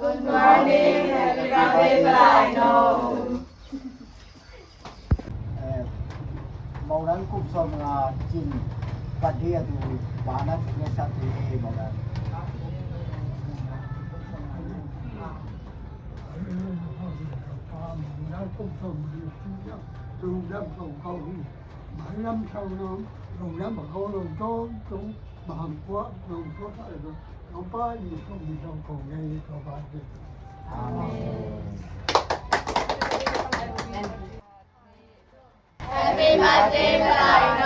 Good morning, happy birthday ປາຍໂນ. ເອີ ເບົາດັນກຸບຊອມງາຈິນ ບັດເດອາຕູ ບານັດເນຊາຕີເອ ເບົາດັນ. ອາເມນ. Happy birthday ປາຍໂນ.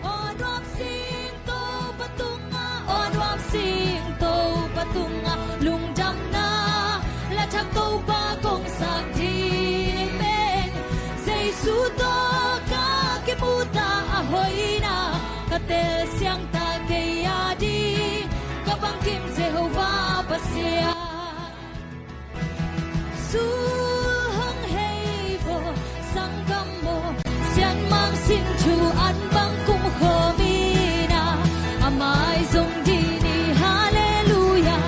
ອອດອບສິງໂຕປະຕຸງ ອອດອບສິງໂຕປະຕຸງ ລຸງດຳນາ ລະທັກໂຕປາກົງສັກດີເປັນ ເຈຊູໂຕກາເກມູຕາອະໂຮຍນາ ກະເຕລສຽງຕາເກຍາດີ ກະບັງກິມເຈໂຮວາປາເຊຍາ. ຊູເຫິງເຮໂວ ສັງກະໂມ ສຽນມັງສິນທູ ອັນບັງກຸມໂຄມີນາ ອາມາຍຊົງດີນີ ຮາເລລູຢາ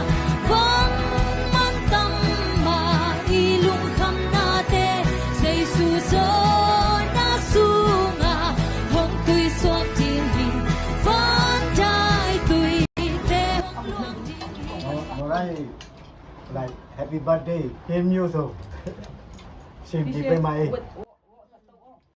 ວັງມັນຕຳມາ ອີລຸງຄຳນາເຕ ເຈຊູໂຊນາຊູງາ ຫົງຕຸຍສວກຈີນຫີນ ຟານດາຍຕຸຍເຕ ຫົງຫຼວງຈີນຫີນ. Like, happy birthday, Kim Yoo Soo. Same day, my.